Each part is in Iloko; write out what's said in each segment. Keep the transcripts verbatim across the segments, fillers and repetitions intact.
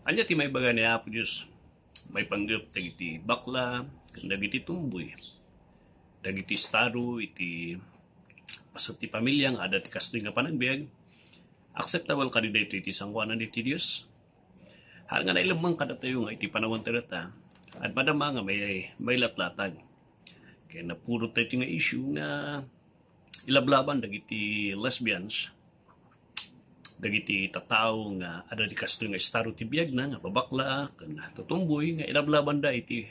Ania ti maibaga ni Apo Dios maipanggep dagiti bakla ken dagiti tumboy, dagiti estado iti paset ti pamilia nga adda ti kastoy nga panagbiag? Acceptable kadi daytoy iti sangoanan iti Dios? Haan nga nailemmeng kadatayo nga iti panawen ti data, adda madama nga may, may latlatag. Kaya napudot tayo nga issue nga ilablaban dagiti lesbians, dagiti tattao nga adda ti kastoy nga estado ti biagna, nga babakla ken tutumboy, nga ilablabanda iti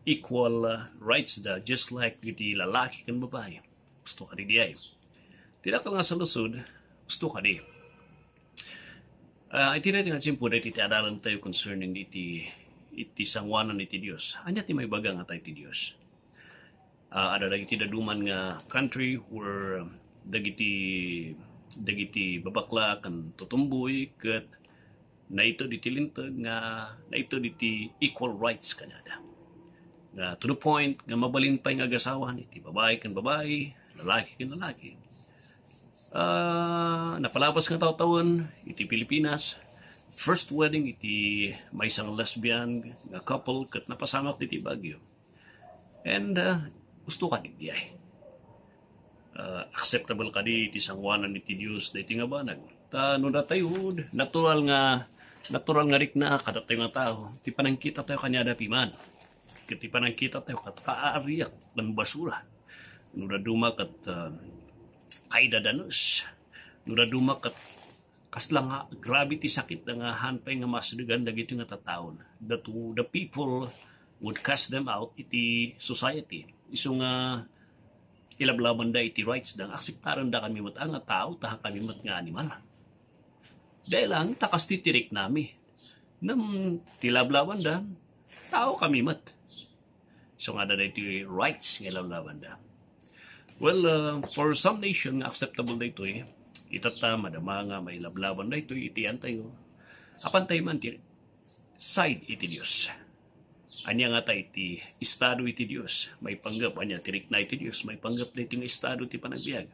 equal, uh, rights da, just like iti lalaki ken babai. Gusto kadi diay? Ti dakkel nga saludsod, gusto kadi? Ah, iti daytoy nga tiempo, daytoy ti adalem tayo concerning iti, iti sangoanan iti Dios. Ania ti maibaga nga tayo ti Dios? Ah, adda dagiti daduman nga country where dagiti, dagiti babakla ken tutumboy ket naited iti linteg nga naited iti equal rights kaniada. Nga to the point nga mabalin pay nga agasawan iti babai ken babai, lalaki ken lalaki. Ah, napalabas nga tawen iti Pilipinas, first wedding iti maysa nga lesbian nga couple ket napasamak diti Baguio. And, ah, gusto kadi diay? Ah, acceptable kadi iti sangoanan iti Dios daytoy nga banag? Ta no datayo, natural nga, natural nga rikna kadatayo nga tao ti panangkita tayo kaniada piman. Ket ti panangkita tayo ket kaariak ken basura. No dadduma ket, ah, kaidadanes. No dadduma ket kasla nga grabe ti sakit da nga haan pay nga masdegan dagiti nga tattaon. The two, the people would cast them out iti society. Isu nga ilablabanda iti rights da nga akseptarenda kami met a nga tao, ta kami met nga animal. Dahil lang, ta kastoy ti riknami. Ngem ti lablabanda, tao kami met. So nga adda daytoy rights nga ilablabanda. Well, uh, for some nation nga acceptable daytoy, itatta madama nga mailablabanda daytoy iti antayo. Apan tayo man ti side iti Dios. Ania nga ta iti estado iti Dios, maipanggep, ania ti rikna iti Dios, maipanggep daytoy nga estado ti panagbiag.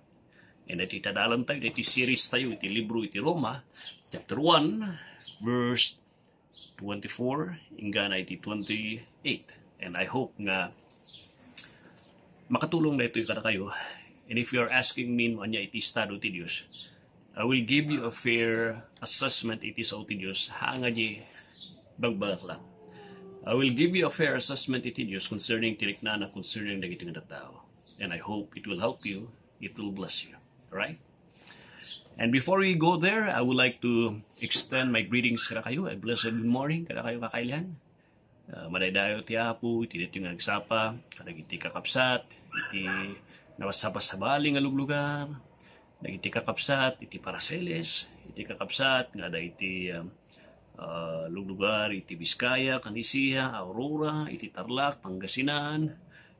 And iti tadalan tayo, iti series tayo, iti libro iti Roma, chapter one, verse twenty-four, inggana iti twenty-eight. And I hope nga makatulong daytoy kadakayo. And if you are asking me no ania iti estado ti Dios, I will give you a fair assessment iti sao ti Dios, haan nga di bagbagak lang. I will give you a fair assessment iti Dios concerning ti riknana, concerning dagiti nga tattao. And I hope it will help you, it will bless you. Right? And before we go there, I would like to extend my greetings kadakayo. A blessed good morning kadakayo, kakailian. Ah, madaydayaw ti Apo iti daytoy nga agsapa kadagiti kakabsat iti nabasabasabali nga luglugar, dagiti kakabsat iti Paraceles, iti kakabsat nga adda iti, ah, ah, luglugar iti Vizcaya, Canisia, Aurora, iti Tarlac, Pangasinan,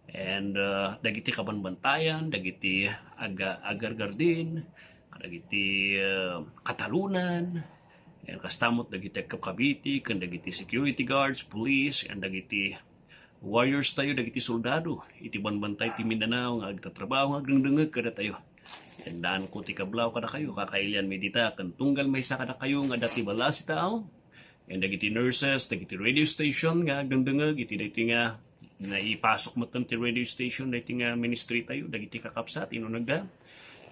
and, ah, dagiti kabanbantayan, dagiti aga-, agargardin, dagiti, ah, Catalonan, and kasta met dagiti agkabkabiti, ken dagiti security guards, police, and dagiti warriors tayo, dagiti soldado iti banbantay ti Mindanao nga agtatrabaho, nga agdengdengngeg kadatayo. And daanko ti kablaw kadakayo, kakailianmi dita, ken tunggal maysa kadakayo nga adda ti balas iti tao, and dagiti nurses, dagiti radio station nga agdengdengngeg iti daytoy nga naipasok metten ti radio station daytoy nga ministry tayo, dagiti kakabsat, inunegda.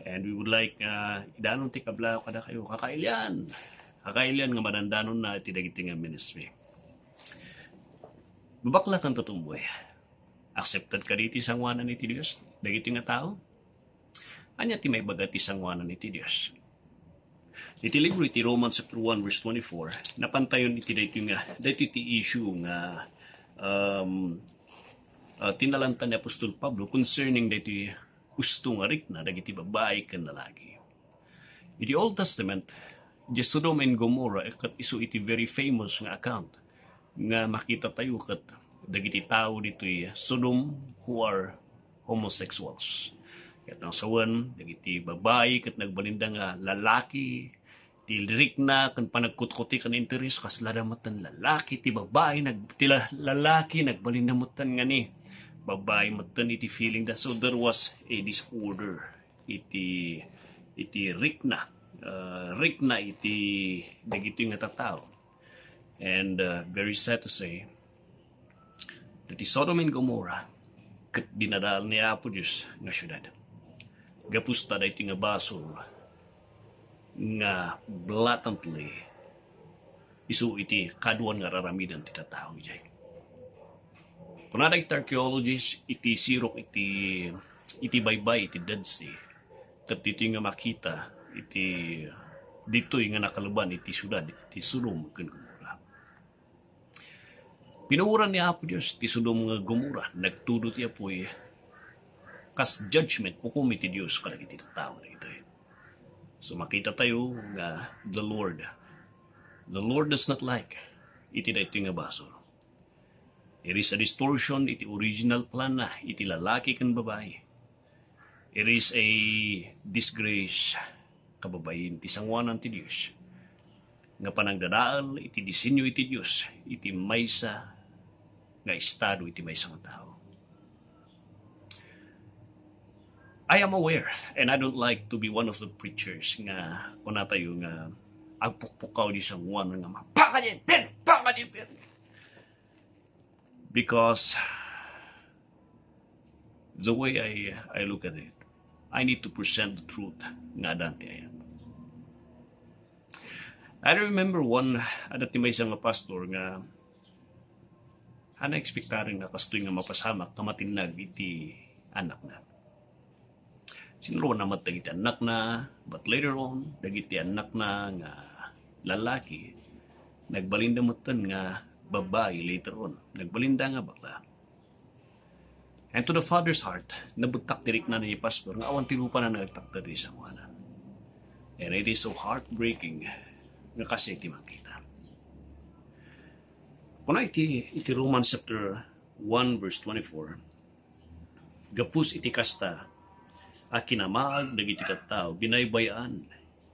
And we would like, uh, idanon ti kablaw kadakayo, kakailian. Kakailian nga madandanonna iti dagiti nga ministry. Babakla ken tutumboy. Accepted kadi ti sangoanan iti Dios dagiti nga tao? Ania ti maibaga ti sangoanan iti Dios? Iti libro iti Romans chapter one verse twenty-four, napantayon iti daytoy nga, daytoy ti issue nga, um, ah, tinalanta ni Apostol Pablo concerning daytoy husto nga rikna dagiti babbai ken lalaki. Iti Old Testament, di Sodom and Gomorrah, ket isu iti very famous nga account nga makita tayo ket dagiti tao ditoy Sodom who are homosexuals. Ket nang sawen, dagiti babbai ket nagbalinda nga lalaki, ti rikna ken panagkutkuti ken interes, kasla da metten lalaki, ti babbai, nag-, ti la-, lalaki, nagbalinda metten nga ni babbai metten iti feeling da. So there was a disorder iti, iti rikna, ah, rikna iti dagiti nga tattao. And uh, very sad to say that ti Sodom and Gomorrah ket dinadael ni Apo Dios nga siudad. Gapusta daytoy nga basol nga blatantly isu iti kaduan nga ar-aramiden ti tattao idiay. Kuna dagiti archaeologists, iti sirok iti, iti baybay iti Dead Sea, ket ditoy nga makita iti, ditoy nga nakaleban iti siudad iti Sodom ken Gomorrah. Pinuoran ni Apo Dios ti Sodom nga Gomorrah. Nagtudo ti apuy kas judgment, hukom iti Dios kadagiti tattao dagitoy. So makita tayo nga the Lord, the Lord does not like iti daytoy nga basol. It is a distortion iti original plan na iti lalaki ken babai. It is a disgrace, kababain, ti sangoanan ti Dios nga panangdadael iti disenyo iti Dios iti maysa nga estado iti maysa nga tao. I am aware, and I don't like to be one of the preachers nga kunatayo nga agpukpukaw di sangoanan nga mapakadi, pin, pakadi, pin. Because the way I, I look at it, I need to present the truth nga adda ti ayat. I remember one, adda ti maysa nga pastor nga, haan a ekspektaren nga kastoy nga mapasamak nga matinnag iti anakna. Sinruanna met dagiti annakna, but later on, dagiti annakna nga lalaki, nagbalinda metten nga babai later on. Nagbalinda nga bakla. And to the father's heart, nabuttak ti riknana ni pastor nga awan ti rupana nga agtakder iti sangoanan. And it is so heartbreaking nga kastoy ti makita. Kuna iti, iti Romans chapter one verse twenty-four, gapus iti kasta a kinamaag dagiti tattao, binaybay-an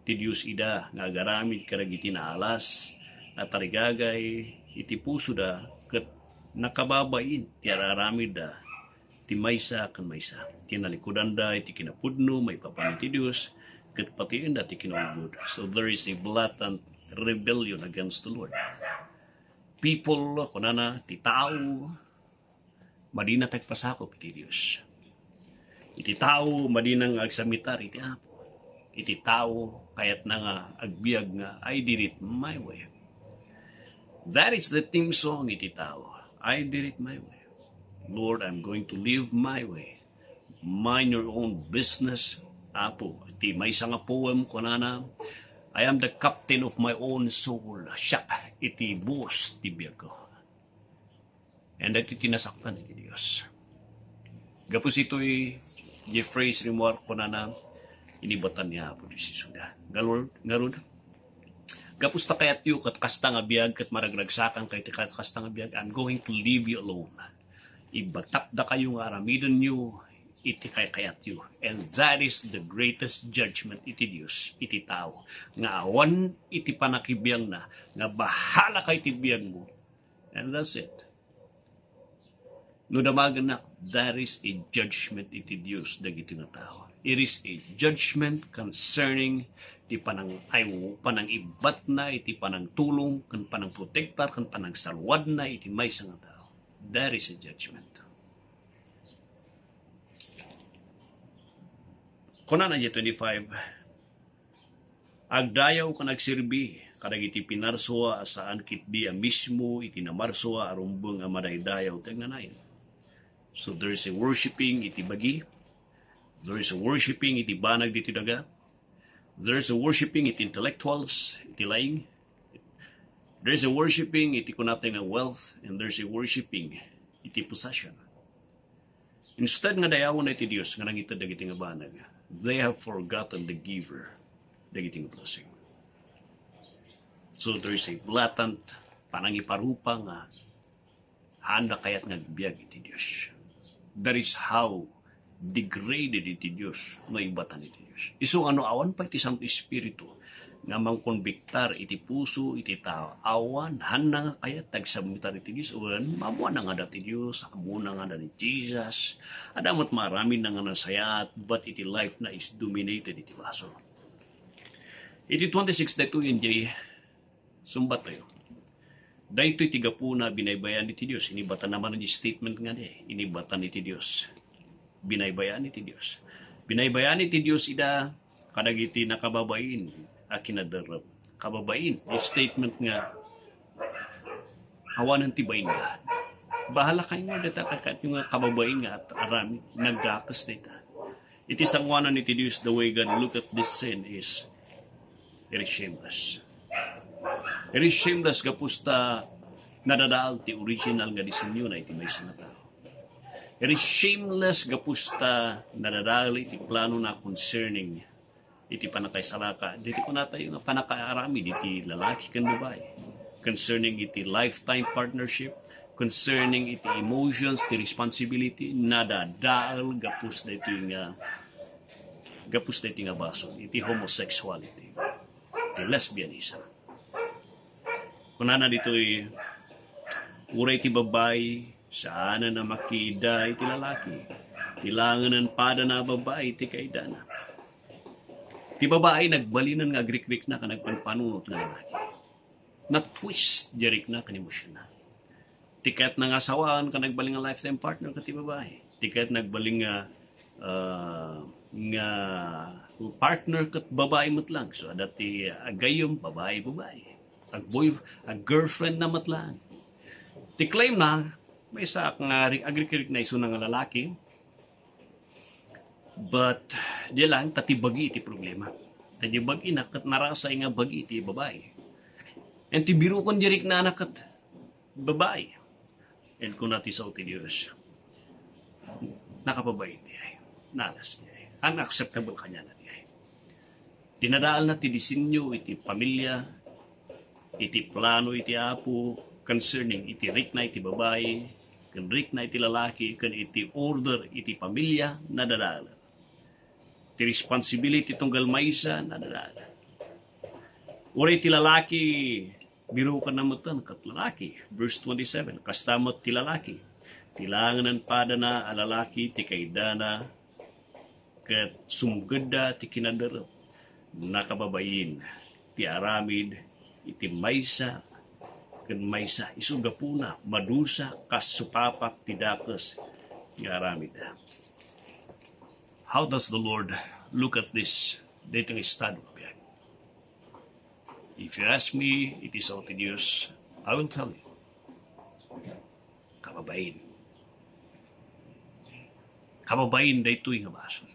ti Dios ida nga agaramid kadagiti naalas a tarigagay iti pusoda, ket nakababain ti ar-aramidda ti maysa ken maysa. Tinallikudanda iti kinapudno maipapan iti Dios, ket patienda ti kinaulbod. So there is a blatant rebellion against the Lord. People, kunana, ti tao, madina ti agpasakop iti Dios. Iti tao, madina nga agsubmitar iti Apo. Iti tao, kayatna nga agbiag nga, "I did it my way." That is the theme song iti tao. "I did it my way. Lord, I'm going to live my way. Mind your own business." Apo, iti maysa nga poem, kunana, "I am the captain of my own soul." Siak iti boss ti biagko. And dagiti nasaktan iti Dios. Gapus itoy, Jeffrey Seymour, kunana, inibatan ni Apo Dios isuda. Ngarud, ngarud, gapus ta kayatyo ket kasta nga biag, ket maragragsakan kayo ti kat-, kasta nga biag, I'm going to leave you alone. Ibatak dakayo nga aramidenyo iti kaykayatyo. And that is the greatest judgment iti Dios, iti tao, nga awan iti panakibiangna, nga bahala ka iti biagmo. And that's it. No damagennak, that is a judgment iti Dios dagiti nga tao. It is a judgment concerning ti panang-, ay, panangibatna iti panangtulong, ken panangprotektar, ken panangsaluadna iti maysa nga tao. That is a judgment. Kunana iti twenty-five, "Agdayaw ken agserbi kadagiti pinarsua a saan ketdi a mismo iti namarsua a rumbeng a madaydayaw ti agnanayon." So there is a worshiping iti bagi. There is a worshiping iti banag ditoy daga. There is a worshiping iti intellectuals, iti laing. There is a worshiping iti kunatayo nga wealth, and there is a worshiping iti possession. Instead nga dayawenda iti Dios nga nangited dagiti nga banag, they have forgotten the giver dagiti nga blessing. So there is a blatant panangiparupa nga haanda kayat nga agbiag iti Dios. That is how degraded iti Dios no ibatan iti Dios. Isu nga no awan pay ti Santo Espiritu nga mangkonbiktar iti puso iti tao, awan, haanda nga kayat agsubmitar iti Dios, wen ammoanna nga adda ti Dios, ammoanna nga adda ni Jesus, adda met maaramidna nga nasayaat, but iti life na is dominated iti basol. Iti twenty-six daytoy, iti sungbat tayo. Daytoy ti gapuna, binaybayan iti Dios. Inibatan naman ti statement nga di, inibatan iti Dios. Binaybayan iti Dios. Binaybayan iti Dios ida kadagiti nakababain a kinaderrep. Kababain, di statement nga awanen ti bain nga. Bahala kayo nga dita kakatyo nga kababain nga at arami, nagdakes dita. Iti sanguanan iti Dios, the way God look at this sin is, it is shameless. It is shameless gapusta nadadaal ti original nga disenyo na iti maysa nga tao. It is shameless gapusta nadadaal iti plano na concerning iti panakaisaraka, diti kunatayo nga panakaaramid iti lalaki ken babae, concerning iti lifetime partnership, concerning iti emotions, ti responsibility, nadadaal gapus daytoy nga, gapus daytoy nga basol, iti homosexuality, iti lesbianism. Kunana ditoy, uray ti babae, saanen a makiida iti lalaki. Ti laengen padana a babae ti kaidana. Ti babae, nagbalinen nga agrikrikna ken agpanpanunot nga lalaki. Na-twist di rikna ken emosyonal. Ti kayatna nga asawaan ken agbalin nga lifetime partner ket ti babae. Ti kayatna agbalin nga, ah, nga partner ket babae met lang. So, adda ti agayyem, babae, babae. Ag-boy-, ag-girlfriend na met lang. Ti claim na, maysa nga ri-, agrikrikna isuna nga lalaki. But, di lang, ta ti bagi iti problema. Ta di bagi na ket narasay nga bagi iti babae. And ti birukon di riknana ket babae. And kuna ti sao ti Dios, nakababain diay, naalas diay, unacceptable kaniana diay. Dinadaalna ti disenyo iti pamilya, iti plano iti Apo concerning iti rikna iti babae, ken rikna iti lalaki, ken iti order iti pamilya, nadadaal. Ti responsibility tunggal maysa, nadadaal. Uray ti lalaki, birukan na metten ket lalaki. Verse twenty-seven, kasta met ti lalaki. Ti laengen padana a lalaki ti kaidana, ket sumgedda ti kinaderrep. Nakababain ti aramid iti maysa ken maysa. Isu gapuna, madusa kas supapak ti dakes nga aramidda. How does the Lord look at this? Daytoy nga estado nga biag. If you ask me, it is out in Dios, I will tell you. Kababain. Kababain daytoy nga basol.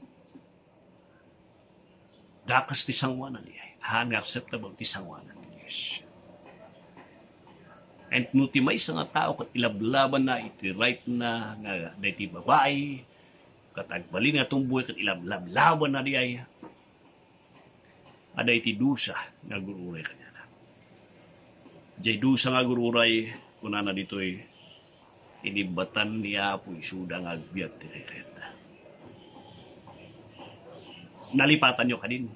Dakes ti sanguanan diay. Haan nga acceptable ti sanguanan ti Dios. And no ti maysa nga tao ket ilablabanna iti right na nga daytoy babae, ket agbalin nga tumboy ket ilablablabanna diay, adda iti dusa nga agur-uray kaniana. Jay dusa nga agur-uray, kunana ditoy, inibatan ni Apo isuda nga agbiag ti kayatna. Nalipatanyo kadin.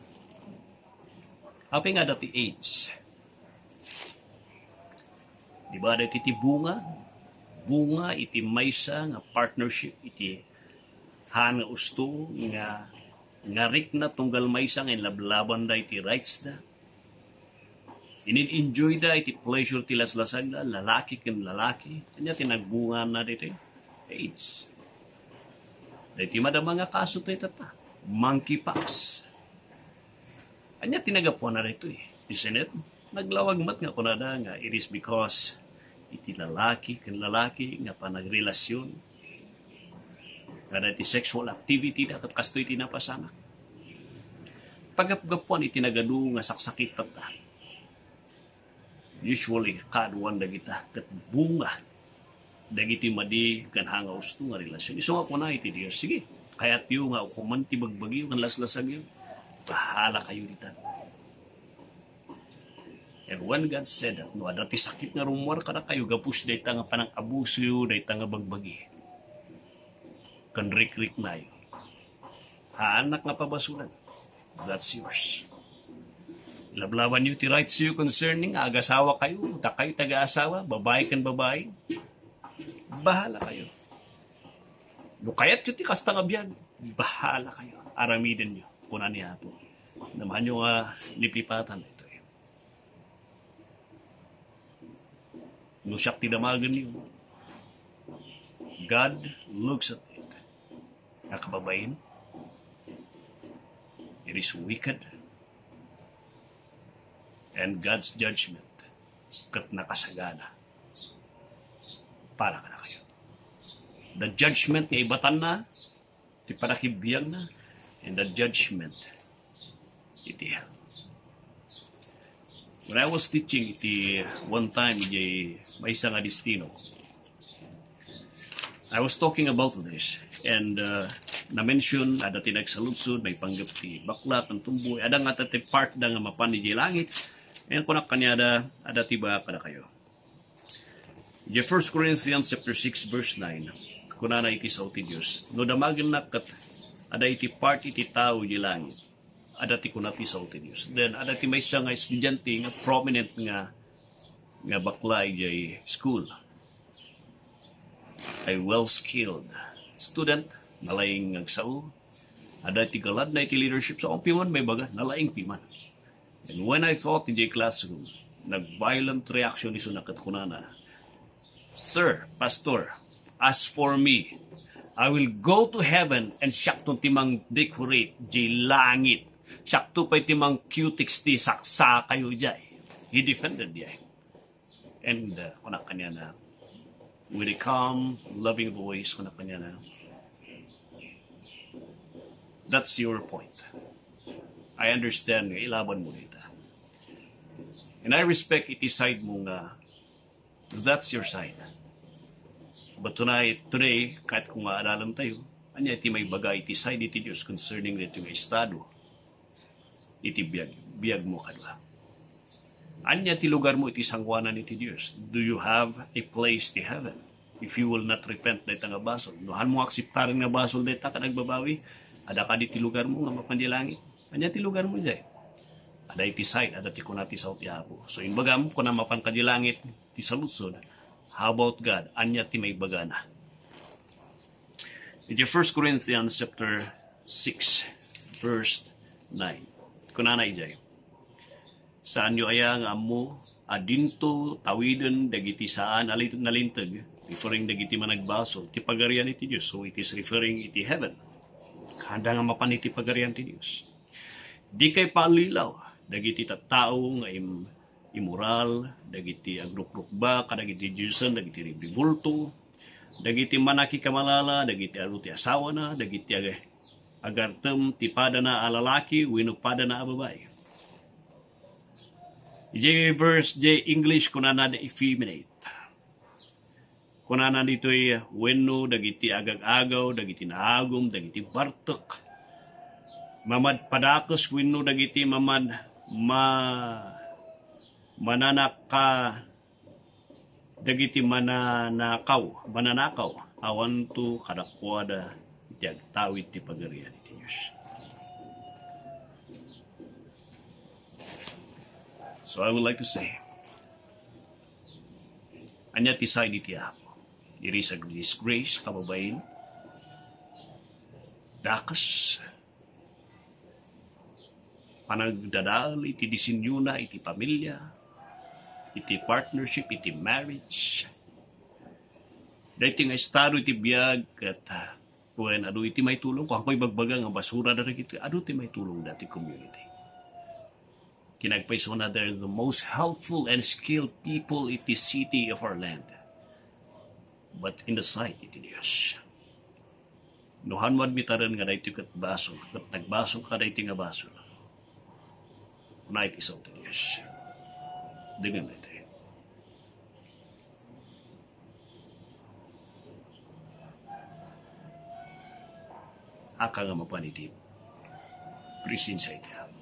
Apay nga adda ti AIDS? Di ba, daytoy ti bunga? Bunga iti maysa nga partnership iti haan nga usto nga, nga rikna tunggal maysa nga inlablabanda iti rights da. Inin-enjoy da iti pleasure ti laslasag da, lalaki ken lalaki. Ania ti nagbunga na ditoy? AIDS. Daytoy madama nga kaso tayo tata. Monkeypox. Ania ti nagapuana daytoy? Isn't it? Naglawag met nga kunada nga it is because iti lalaki ken lalaki nga panagrelasyon, kada ti sexual activity da ket kastoy ti napasamak. Pagapgapuan iti nagadu nga saksakit tatta. Usually, kaaduan dagita ket bunga dagiti madi ken haan nga usto nga relasyon. Isu nga kuna iti Dios, sige, kayatyo nga ukomen ti bagbagyo ken laslasagyo, bahala kayo ditan. And when God said that, no adda ti sakit nga rummuar kadakayo gapu dayta nga panang-abusoyo, dayta nga bagbagi, ken rikriknayo, haanak nga pabasolan. That's yours. Lablabanyo ti rights yo concerning agasawa kayo, dakayo taga-asawa, babae ken babae. Bahala kayo. No kayatyo ti kasta nga biag, bahala kayo. Aramidenyo, kuna ni Apo. Namahanyo nga liplipatan ito. No siak ti damagenyo, God looks at it. Nga kababain, it is wicked, and God's judgment ket nakasagana para kadakayo. The judgment nga ibatanna, ti panakibiangna, and the judgment iti hell. When I was teaching iti one time iti maysa nga destino, I was talking about this, and uh, na-mention, ada ti nagsaludsod, maipanggep ti bakla, ken tumboy, ada nga ti part da nga mapan iti langit, and kunak kaniada, ada ti ba kadakayo. Iti First Corinthians chapter six, verse nine, kunana iti sao ti Dios, no damagennak ket ada iti part iti tao iti langit, ada ti kuna ti sao ti Dios. Then, ada ti maysa nga estudiante nga prominent nga, nga bakla iti school. A well-skilled student, nalaing nga agsao. Ada ti galadna iti leadership, sao piman maibaga, nalaing piman. And when I taught in the classroom, nag-violent reaction isuna ket kunana, "Sir, Pastor, as for me, I will go to heaven and siakto ti mang-decorate di langit. Siakto pay ti mang-cutex ti saksakayo jay." He defended jay. And uh, kunak kaniana, with a calm, loving voice, kunak kaniana, "That's your point. I understand nga ilaban mo dita. And I respect iti side mo nga that's your side. But tonight, today, kahit kung nga adalem tayo, anya iti maibaga iti side iti Dios concerning dito nga estado iti biag, biag mo kadua? Anya ti lugar mo iti sanguanan iti Dios? Do you have a place ti heaven? If you will not repent dayta nga basol, no han mo akseptaren nga basol dayta ket agbabawi, ada kadi ti lugar mo nga mapan di langit? Anya ti lugar mo jay? Ada iti side, ada ti kuna ti sao ti Apo. So, imbagam, kuna mapan ka di langit, ti saludsod, how about God? Anya ti maibagana? Iti First Corinthians chapter six, verse nine. Kunana ijay, "Saanyo aya nga ammo a dinto tawiden dagiti saan a li-, nalinteg," referring dagiti managbasol, "ti pagarian iti Dios?" So, it is referring iti heaven. Handa nga mapan iti pagarian ti Dios. "Dikay paallilaw dagiti tattao nga im-, immoral, dagiti agrukruba kadagiti diosen, dagiti ribibulto, dagiti manakikamalala, dagiti adu ti asawana, dagiti ag-, agartem ti padana a lalaki wenno padana a babai." Iti verse iti English, kunana the effeminate. Kunana ditoy, wenno dagiti agag-agaw, dagiti naagum, dagiti bartek, mamadpadakes wenno dagiti mamad-, ma-, mananaka-, dagiti mananakaw, mananakaw, awanto kadakuada iti agtawid ti Pagarian iti Dios. So I would like to say, anya ti side iti Apo? It is a disgrace, kababain. Dakes, panagdadael iti disenyona iti pamilya, iti partnership, iti marriage. Daytoy nga estado iti biag ket, ah, wen adu iti maitulong, kung ako ibagbaga nga basura da dagiti, adu ti maitulong dati community. Kinagpaysona, they're the most helpful and skilled people iti city of our land. But in the sight iti Dios, no han mo admitaren nga daytoy ket basol, ket nagbasol ka daytoy nga basol, unay ti sao ti Dios. Dengngem daytoy. Aka nga mapan iti presensia iti Apo.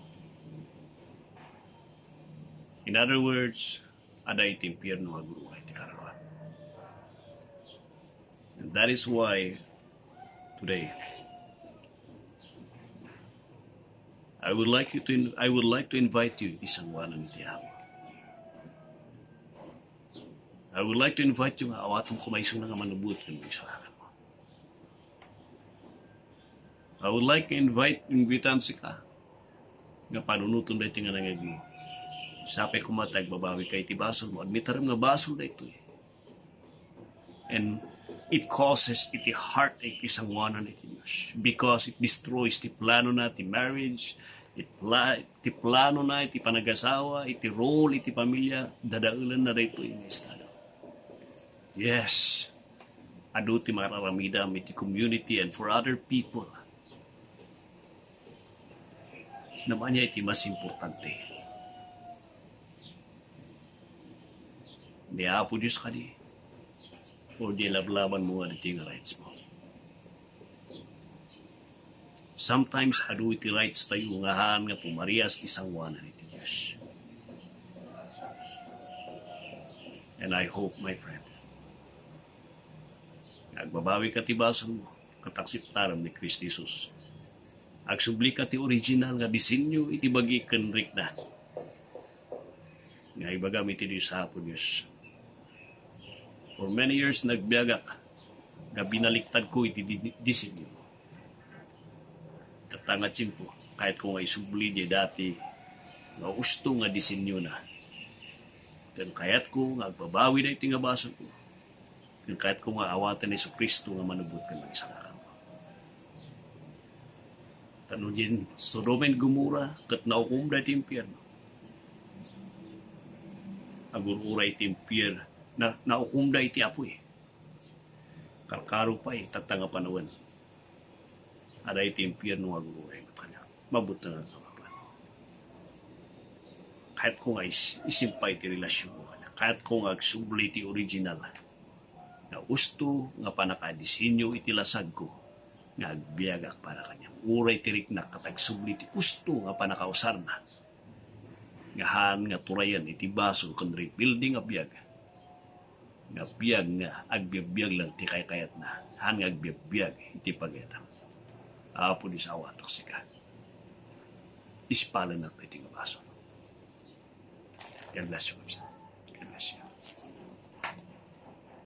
In other words, ada iti impierno nga agruray iti kararuan. And that is why today, I would like you to in-, I would like to invite you iti sanguanan iti Apo. I would like to invite you nga awatem koma isuna nga manubot ken maisalakan mo. I would like to invite, invitan sika nga panunoten daytoy nga nangngegmo. Sapay koma ta agbabawi ka iti basol mo. Admitarem nga basol daytoy. And it causes iti heartache ti sanguanan iti Dios, because it destroys ti planona ti marriage, it pla-, ti planona iti panagasawa, iti role iti pamilya, dadaelenna daytoy nga estado. Yes, adu ti mararamidam iti community and for other people. Namanya iti mas importante. Ni Apo Dios kadi, o di lablaban mo nga ditoy nga rights mo. Sometimes, adu iti rights tayo nga haan nga pumarias ti sanguanan iti Dios. And I hope, my friend, nga agbabawi ka ti basol mo, ket akseptarem ni Cristo Jesus. Agsubli ka ti original nga disenyo iti bagi ken rikna nga ibagam iti Dios, Apo Dios. For many years, nagbiagak nga binaliktadko iti di-, disenyo. Tatta nga tiempo, kayatko nga isubli diay dati nga usto nga disenyona. Ken kayatko nga agbabawi daytoy nga basolko. Ken kayatko nga awaten ni Jesu-Cristo nga manubbot ken mangisalakan. Tapno diay Sodoma ken Gomorra ket naukomda iti impierno. Agur-uray iti impier-, na, naukomda iti apuy. Karkaro pay, tatta nga panawen. Adda iti impierno nga agur-uray met kaniak. Mabutangan nga mapan. Kayatko nga is-, isimpay ti relasyonko kaniak. Kayatko nga agsubli ti original nga usto nga pannakadisenyo iti lasagko nga agbiagak para kaniak. Uray ti riknak ket agsubli ti usto nga pannakausarna nga haan nga turayen iti basol ken rebuilding a biag. Nga biag nga agbiagbiag lang ti kaykayatna. Haan nga agbiagbiag iti pagayatam. Apo Dios, awatek sika. Ispalenak iti nga basol. God bless you, kapsat.